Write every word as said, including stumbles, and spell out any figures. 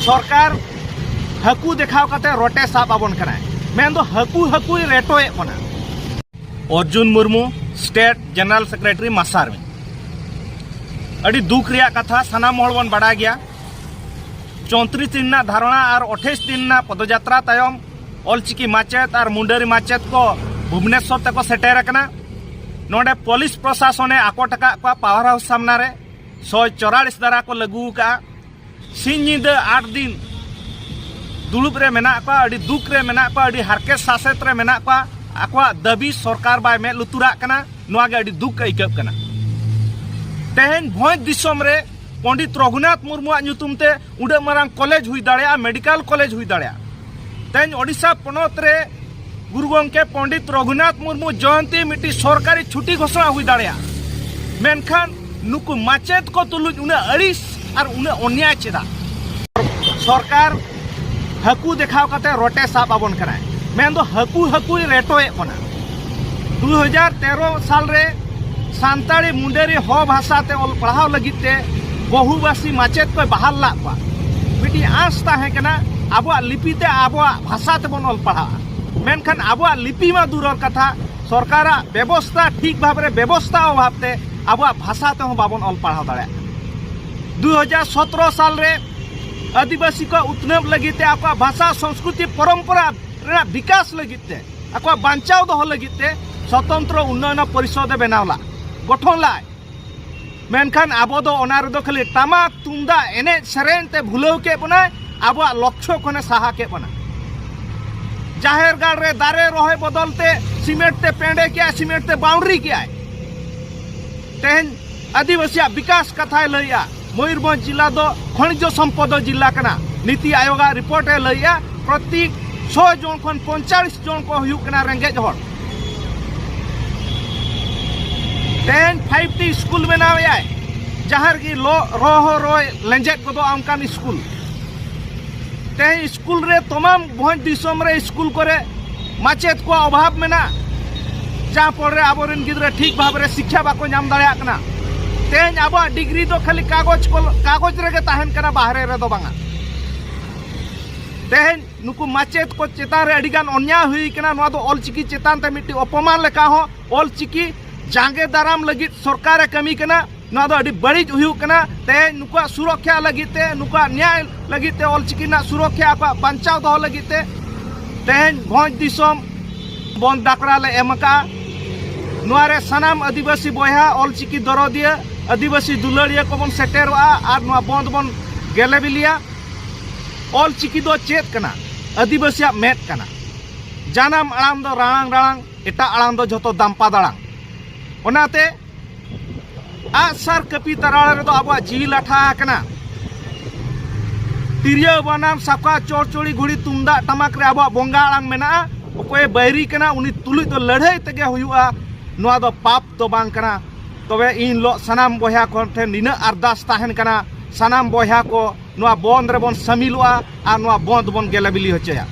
ᱥᱚᱨᱠᱟᱨ ᱦᱟᱹᱠᱩ ᱫᱮᱠᱷᱟᱣ ᱠᱟᱛᱮ ᱨᱚᱴᱮ ᱥᱟᱵ ᱟᱵᱚᱱ ᱠᱟᱱᱟᱭ, ᱢᱮᱱᱫᱚ ᱦᱟᱹᱠᱩ ᱦᱟᱹᱠᱩᱭ ᱨᱮᱴᱚᱭᱮᱫ ᱵᱚᱱᱟ᱾ Arjun Murmu, state general secretary ᱢᱟᱥᱟᱨᱢᱤ᱾ ᱟᱹᱰᱤ ᱫᱩᱠ ᱨᱮᱭᱟᱜ ᱠᱟᱛᱷᱟ, ᱥᱟᱱᱟᱢ ᱦᱚᱲ ᱵᱚᱱ ᱵᱟᱰᱟᱭ ᱜᱮᱭᱟ, ᱪᱚᱣᱛᱨᱤᱥ ᱫᱤᱱ ᱨᱮᱱᱟᱜ ᱫᱷᱟᱨᱚᱱᱟ ᱟᱨ ᱟᱴᱷᱟᱤᱥ ᱫᱤᱱ ᱨᱮᱱᱟᱜ ᱯᱚᱫᱚᱡᱟᱛᱨᱟ ᱛᱟᱭᱚᱢ ᱚᱞᱪᱤᱠᱤ ᱢᱟᱪᱮᱫ ᱟᱨ ᱢᱩᱱᱰᱟᱹᱨᱤ ᱢᱟᱪᱮᱫ ᱠᱚ ᱵᱷᱩᱵᱽᱱᱮᱥᱚᱨ ᱛᱮᱠᱚ ᱥᱮᱴᱮᱨ ᱟᱠᱟᱱᱟ᱾ ᱱᱚᱰᱮ ᱯᱩᱞᱤᱥ ᱯᱨᱚᱥᱟᱥᱚᱱᱮ ᱟᱠᱚᱴ ᱟᱠᱟᱫ ᱠᱚᱣᱟ ᱯᱟᱣᱟᱨ ᱦᱟᱣᱩᱥ ᱥᱟᱢᱱᱟ ᱨᱮ᱾ ᱥᱚᱭ ᱪᱚᱨᱟᱲᱤᱥ ᱫᱷᱟᱨᱟ ᱠᱚ ᱞᱟᱹᱜᱩ ᱟᱠᱟᱫᱼᱟ᱾ ᱥᱤᱧ ᱧᱤᱫᱟᱹ ᱟᱴ ᱫᱤᱱ ᱫᱩᱲᱩᱵ ᱨᱮ ᱢᱮᱱᱟᱜ ᱠᱚᱣᱟ, ᱟᱹᱰᱤ ᱫᱩᱠ ᱨᱮ ᱢᱮᱱᱟᱜ ᱠᱚᱣᱟ, ᱟᱹᱰᱤ ᱦᱟᱨᱠᱮᱛ ᱥᱟᱥᱮᱛ ᱨᱮ ᱢᱮᱱᱟᱜ ᱠᱚᱣᱟ᱾ ᱟᱠᱚᱣᱟᱜ ᱫᱟᱹᱵᱤ ᱥᱚᱨᱠᱟᱨ ᱵᱟᱭ ᱢᱮᱫ ᱞᱩᱛᱩᱨᱟᱜ ᱠᱟᱱᱟ᱾ ᱱᱚᱣᱟ ᱜᱮ ᱟᱹᱰᱤ ᱫᱩᱠ ᱟᱹᱭᱠᱟᱹᱜ ᱠᱟᱱᱟ᱾ ᱛᱮᱦᱮᱧ ᱵᱷᱚᱸᱡᱽ ᱫᱤᱥᱚᱢ ᱨᱮ ᱯᱚᱸᱰᱤᱛ ᱨᱚᱜᱷᱩᱱᱟᱛᱷ ᱢᱩᱨᱢᱩᱣᱟᱜ ᱧᱩᱛᱩᱢ ᱛᱮ ᱩᱰᱟᱹᱜ ᱢᱟᱨᱟᱝ ᱠᱚᱞᱮᱡᱽ ᱦᱩᱭ ᱫᱟᱲᱮᱭᱟᱜᱼᱟ, ᱢᱮᱰᱤᱠᱟᱞ ᱠᱚᱞᱮᱡᱽ ᱦᱩᱭ ᱫᱟᱲᱮᱭᱟᱜᱼᱟ᱾ ᱛᱮᱦᱮᱧ ᱳᱰᱤᱥᱟ ᱯᱚᱱᱚᱛ ᱨᱮ ᱜᱩᱨᱩ ᱜᱚᱢᱠᱮ ᱯᱚᱸᱰᱤᱛ ᱨᱚᱜᱷᱩᱱᱟᱛᱷ ᱢᱩᱨᱢᱩ ᱡᱚᱭᱚᱱᱛᱤ ᱢᱤᱫᱴᱤᱡ ᱥᱚᱨᱠᱟᱨᱤ ᱪᱷᱩᱴᱤ ᱜᱷᱳᱥᱚᱱᱟ ᱦᱩᱭ ᱫᱟᱲᱮᱭᱟᱜᱼᱟ᱾ ᱢᱮᱱᱠᱷᱟᱱ ᱱᱩᱠᱩ ᱢᱟᱪᱮᱫ ᱠᱚ ᱛᱩᱞᱩᱡ ᱩᱱᱟᱹᱜ ᱟᱹᱲᱤᱥ ᱟᱨ ᱩᱱᱟᱹᱜ ᱚᱱᱭᱟᱭ ᱪᱮᱫᱟᱜ? ᱥᱚᱨᱠᱟᱨ ᱦᱟᱹᱠᱩ ᱫᱮᱠᱷᱟᱣ ᱠᱟᱛᱮ ᱨᱚᱴᱮ ᱥᱟᱵ ᱟᱵᱚᱱ ᱠᱟᱱᱟᱭ, ᱢᱮᱱᱫᱚ ᱦᱟᱹᱠᱩ ᱦᱟᱹᱠᱩᱭ ᱨᱮᱴᱚᱭᱮᱫ ᱵᱚᱱᱟ᱾ ᱫᱩ ᱦᱟᱡᱟᱨ ᱛᱮᱨᱚ ᱥᱟᱞ ᱨᱮ ᱥᱟᱱᱛᱟᱲᱤ ᱢᱩᱱᱰᱟᱹᱨᱤ ᱦᱚ ᱵᱷᱟᱥᱟ ᱛᱮ ᱚᱞ ᱯᱟᱲᱦᱟᱣ ᱞᱟᱹᱜᱤᱫ ᱛᱮ ᱵᱚᱦᱩᱵᱟᱥᱤ ᱢᱟᱪᱮᱫ ᱠᱚᱭ ᱵᱟᱦᱟᱞ ᱞᱟᱜ ᱠᱚᱣᱟ᱾ ᱢᱤᱫᱴᱤᱡ ᱟᱸᱥ ᱛᱟᱦᱮᱸ ᱠᱟᱱᱟ ᱟᱵᱚᱣᱟᱜ ᱞᱤᱯᱤ ᱛᱮ ᱟᱵᱚᱣᱟᱜ ᱵᱷᱟᱥᱟ ᱛᱮᱵᱚᱱ ᱚᱞ ᱯᱟᱲᱦᱟᱜᱼᱟ, ᱢᱮᱱᱠᱷᱟᱱ ᱟᱵᱚᱣᱟᱜ ᱞᱤᱯᱤ ᱢᱟ ᱫᱩᱨᱚᱨ ᱠᱟᱛᱷᱟ, ᱥᱚᱨᱠᱟᱨᱟᱜ ᱵᱮᱵᱚᱥᱛᱟ ᱴᱷᱤᱠ ᱵᱷᱟᱵᱽ ᱨᱮ ᱵᱮᱵᱚᱥᱛᱟ ᱚᱵᱷᱟᱵ ᱛᱮ ᱟᱵᱚᱣᱟᱜ ᱵᱷᱟᱥᱟ ᱛᱮᱦᱚᱸ ᱵᱟᱵᱚᱱ ᱚᱞ ᱯᱟᱲᱦᱟᱣ ᱫᱟᱲᱮᱭᱟᱜ ᱠᱟᱱᱟ᱾ ᱫᱩ ᱦᱟᱡᱟᱨ ᱥᱚᱛᱨᱚ ᱥᱟᱞ ᱨᱮ ᱟᱹᱫᱤᱵᱟᱹᱥᱤ ᱠᱚᱣᱟᱜ ᱩᱛᱱᱟᱹᱣ ᱞᱟᱹᱜᱤᱫ ᱛᱮ, ᱟᱠᱚᱣᱟᱜ ᱵᱷᱟᱥᱟ ᱥᱚᱝᱥᱠᱨᱤᱛᱤ ᱯᱚᱨᱚᱢᱯᱚᱨᱟ ᱨᱮᱱᱟᱜ ᱵᱤᱠᱟᱥ ᱞᱟᱹᱜᱤᱫ ᱛᱮ, ᱟᱠᱚᱣᱟᱜ ᱵᱟᱧᱪᱟᱣ ᱫᱚᱦᱚ ᱞᱟᱹᱜᱤᱫ ᱛᱮ ᱥᱚᱛᱚᱱᱛᱨᱚ ᱩᱱᱱᱚᱭᱚᱱ ᱯᱚᱨᱤᱥᱚᱫ ᱮ ᱵᱮᱱᱟᱣ ᱞᱟᱜ, ᱜᱚᱴᱷᱚᱱ ᱞᱟᱜ᱾ ᱢᱮᱱᱠᱷᱟᱱ ᱟᱵᱚ ᱫᱚ ᱚᱱᱟ ᱨᱮᱫᱚ ᱠᱷᱟᱹᱞᱤ ᱴᱟᱢᱟᱠ ᱛᱩᱢᱫᱟᱜ ᱮᱱᱮᱡ ᱥᱮᱨᱮᱧ ᱛᱮ ᱵᱷᱩᱞᱟᱹᱣ ᱠᱮᱫ ᱵᱚᱱᱟᱭ, ᱟᱵᱚᱣᱟᱜ ᱞᱚᱠᱠᱷᱚ ᱠᱷᱚᱱᱮ ᱥᱟᱦᱟ ᱠᱮᱫ ᱵᱚᱱᱟ᱾ ᱡᱟᱦᱮᱨ ᱜᱟᱲ ᱨᱮ ᱫᱟᱨᱮ ᱨᱚᱦᱚᱭ ᱵᱚᱫᱚᱞ ᱛᱮ ᱥᱤᱢᱮᱱᱴ ᱛᱮ ᱯᱮᱸᱰᱮ ᱠᱮᱜᱼᱟᱭ, ᱥᱤᱢᱮᱱᱴ ᱛᱮ ᱵᱟᱣᱩᱱᱰᱟᱨᱤ ᱠᱮᱜᱼᱟᱭ᱾ ᱛᱮᱦᱮᱧ ᱟᱹᱫᱤᱵᱟᱹᱥᱤᱭᱟᱜ ᱵᱤᱠᱟᱥ ᱠᱟᱛᱷᱟᱭ ᱞᱟᱹᱭᱮᱜᱼᱟ᱾ ᱢᱚᱭᱩᱨᱵᱷᱚᱸᱡᱽ ᱡᱤᱞᱟ ᱫᱚ ᱠᱷᱚᱱᱤᱡᱚ ᱥᱚᱢᱯᱚᱫ ᱡᱤᱞᱟ ᱠᱟᱱᱟ᱾ ᱱᱤᱛᱤ ᱟᱭᱳᱜᱟᱜ ᱨᱤᱯᱳᱨᱴ ᱮ ᱞᱟᱹᱭᱮᱜᱼᱟ, ᱯᱨᱚᱛᱤ ᱥᱚ ᱡᱚᱱ ᱠᱷᱚᱱ ᱯᱚᱧᱪᱟᱲᱤᱥ ᱡᱚᱱ ᱠᱚ ᱦᱩᱭᱩᱜ ᱠᱟᱱᱟ ᱨᱮᱸᱜᱮᱡ ᱦᱚᱲ᱾ ᱛᱮᱦᱮᱧ ᱯᱷᱟᱭᱤᱵᱷ ᱴᱤ ᱥᱠᱩᱞ ᱵᱮᱱᱟᱣᱮᱜᱼᱟᱭ, ᱡᱟᱦᱟᱸ ᱨᱮᱜᱮ ᱞᱚ-, ᱨᱚ ᱦᱚᱸ ᱨᱚᱭ ᱞᱮᱸᱡᱮᱫ ᱜᱚᱫᱚᱜᱼᱟ ᱚᱱᱠᱟᱱ ᱥᱠᱩᱞ᱾ ᱛᱮᱦᱮᱧ ᱥᱠᱩᱞ ᱨᱮ ᱛᱚᱢᱟᱢ ᱵᱷᱚᱸᱡᱽ ᱫᱤᱥᱚᱢ ᱨᱮ ᱥᱠᱩᱞ ᱠᱚᱨᱮ ᱢᱟᱪᱮᱫ ᱠᱚᱣᱟᱜ ᱚᱵᱷᱟᱵ ᱢᱮᱱᱟᱜᱼᱟ, ᱡᱟᱦᱟᱸ ᱯᱚᱨᱮ ᱟᱵᱚᱨᱮᱱ ᱜᱤᱫᱽᱨᱟᱹ ᱴᱷᱤᱠ ᱵᱷᱟᱵᱽ ᱨᱮ ᱥᱤᱠᱠᱷᱟ ᱵᱟᱠᱚ ᱧᱟᱢ ᱫᱟᱲᱮᱭᱟᱜ ᱠᱟᱱᱟ᱾ ᱛᱮᱦᱮᱧ ᱟᱵᱚᱣᱟᱜ ᱰᱤᱜᱽᱨᱤ ᱫᱚ ᱠᱷᱟᱹᱞᱤ ᱠᱟᱜᱚᱡᱽ ᱠᱚ, ᱠᱟᱜᱚᱡᱽ ᱨᱮᱜᱮ ᱛᱟᱦᱮᱱ ᱠᱟᱱᱟ, ᱵᱟᱦᱨᱮ ᱨᱮᱫᱚ ᱵᱟᱝᱟ᱾ ᱛᱮᱦᱮᱧ ᱱᱩᱠᱩ ᱢᱟᱪᱮᱫ ᱠᱚ ᱪᱮᱛᱟᱱ ᱨᱮ ᱟᱹᱰᱤ ᱜᱟᱱ ᱚᱱᱭᱟᱭ ᱦᱩᱭ ᱠᱟᱱᱟ᱾ ᱱᱚᱣᱟ ᱫᱚ ᱚᱞᱪᱤᱠᱤ ᱪᱮᱛᱟᱱ ᱛᱮ ᱢᱤᱫᱴᱤᱡ ᱚᱯᱚᱢᱟᱱ ᱞᱮᱠᱟ ᱦᱚᱸ᱾ ᱚᱞᱪᱤᱠᱤ ᱡᱟᱸᱜᱮ ᱫᱟᱨᱟᱢ ᱞᱟᱹᱜᱤᱫ ᱥᱚᱨᱠᱟᱨ ᱮ ᱠᱟᱹᱢᱤ ᱠᱟᱱᱟ, ᱱᱚᱣᱟ ᱫᱚ ᱟᱹᱰᱤ ᱵᱟᱹᱲᱤᱡ ᱦᱩᱭᱩᱜ ᱠᱟᱱᱟ᱾ ᱛᱮᱦᱮᱧ ᱱᱩᱠᱩᱣᱟᱜ ᱥᱩᱨᱚᱠᱠᱷᱟ ᱞᱟᱹᱜᱤᱫ ᱛᱮ, ᱱᱩᱠᱩᱣᱟᱜ ᱱᱮᱭᱟᱭ ᱞᱟᱹᱜᱤᱫ ᱛᱮ, ᱚᱞᱪᱤᱠᱤ ᱨᱮᱱᱟᱜ ᱥᱩᱨᱚᱠᱠᱷᱟ ᱟᱠᱚᱣᱟᱜ ᱵᱟᱧᱪᱟᱣ ᱫᱚᱦᱚ ᱞᱟᱹᱜᱤᱫ ᱛᱮ ᱛᱮᱦᱮᱧ ᱵᱷᱚᱸᱡᱽ ᱫᱤᱥᱚᱢ ᱵᱚᱱᱫᱷ ᱰᱟᱠᱨᱟ ᱞᱮ ᱮᱢ ᱟᱠᱟᱫᱼᱟ᱾ ᱱᱚᱣᱟ ᱨᱮ ᱥᱟᱱᱟᱢ ᱟᱹᱫᱤᱵᱟᱹᱥᱤ ᱵᱚᱭᱦᱟ, ᱚᱞᱪᱤᱠᱤ ᱫᱚᱨᱚᱫᱤᱭᱟᱹ, ᱟᱹᱫᱤᱵᱟᱹᱥᱤ ᱫᱩᱞᱟᱹᱲᱤᱭᱟᱹ ᱠᱚᱵᱚᱱ ᱥᱮᱴᱮᱨᱚᱜᱼᱟ ᱟᱨ ᱱᱚᱣᱟ ᱵᱚᱱᱫᱷ ᱵᱚᱱ ᱜᱮᱞᱮ ᱵᱤᱞᱤᱭᱟ᱾ ᱚᱞᱪᱤᱠᱤ ᱫᱚ ᱪᱮᱫ ᱠᱟᱱᱟ? ᱟᱹᱫᱤᱵᱟᱹᱥᱤᱭᱟᱜ ᱢᱮᱫ ᱠᱟᱱᱟ᱾ ᱡᱟᱱᱟᱢ ᱟᱲᱟᱝ ᱫᱚ ᱨᱟᱲᱟᱝ ᱨᱟᱲᱟᱝ, ᱮᱴᱟᱜ ᱟᱲᱟᱝ ᱫᱚ ᱡᱷᱚᱛᱚ ᱫᱟᱢᱯᱟ ᱫᱟᱲᱟᱝ᱾ ᱚᱱᱟᱛᱮ ᱟᱜᱼᱥᱟᱨ ᱠᱟᱹᱯᱤ ᱛᱟᱞᱟ ᱨᱮᱫᱚ ᱟᱵᱚᱣᱟᱜ ᱡᱤᱣᱤ ᱞᱟᱴᱷᱟ ᱟᱠᱟᱱᱟ᱾ ᱛᱤᱨᱭᱳ, ᱵᱟᱱᱟᱢ, ᱥᱟᱯᱷᱟ, ᱪᱚᱲᱪᱚᱲᱤ, ᱜᱷᱩᱲᱤ, ᱛᱩᱢᱫᱟᱜ, ᱴᱟᱢᱟᱠ ᱨᱮ ᱟᱵᱚᱣᱟᱜ ᱵᱚᱸᱜᱟ ᱟᱲᱟᱝ ᱢᱮᱱᱟᱜᱼᱟ᱾ ᱚᱠᱚᱭᱮ ᱵᱟᱹᱭᱨᱤ ᱠᱟᱱᱟ, ᱩᱱᱤ ᱛᱩᱞᱩᱡ ᱫᱚ ᱞᱟᱹᱲᱦᱟᱹᱭ ᱛᱮᱜᱮ ᱦᱩᱭᱩᱜᱼᱟ᱾ ᱱᱚᱣᱟ ᱫᱚ ᱯᱟᱯ ᱫᱚ ᱵᱟᱝ ᱠᱟᱱᱟ᱾ ᱛᱚᱵᱮ ᱤᱱ ᱦᱤᱞᱳᱜ ᱥᱟᱱᱟᱢ ᱵᱚᱭᱦᱟ ᱠᱚ ᱴᱷᱮᱱ ᱱᱤᱱᱟᱹᱜ ᱟᱨᱫᱟᱥ ᱛᱟᱦᱮᱱ ᱠᱟᱱᱟ, ᱥᱟᱱᱟᱢ ᱵᱚᱭᱦᱟ ᱠᱚ ᱱᱚᱣᱟ ᱵᱚᱱᱫᱷ ᱨᱮᱵᱚᱱ ᱥᱟᱹᱢᱤᱞᱚᱜᱼᱟ ᱟᱨ ᱱᱚᱣᱟ ᱵᱚᱱᱫᱷ ᱵᱚᱱ ᱜᱮᱞᱮ ᱵᱤᱞᱤ ᱦᱚᱪᱚᱭᱟ᱾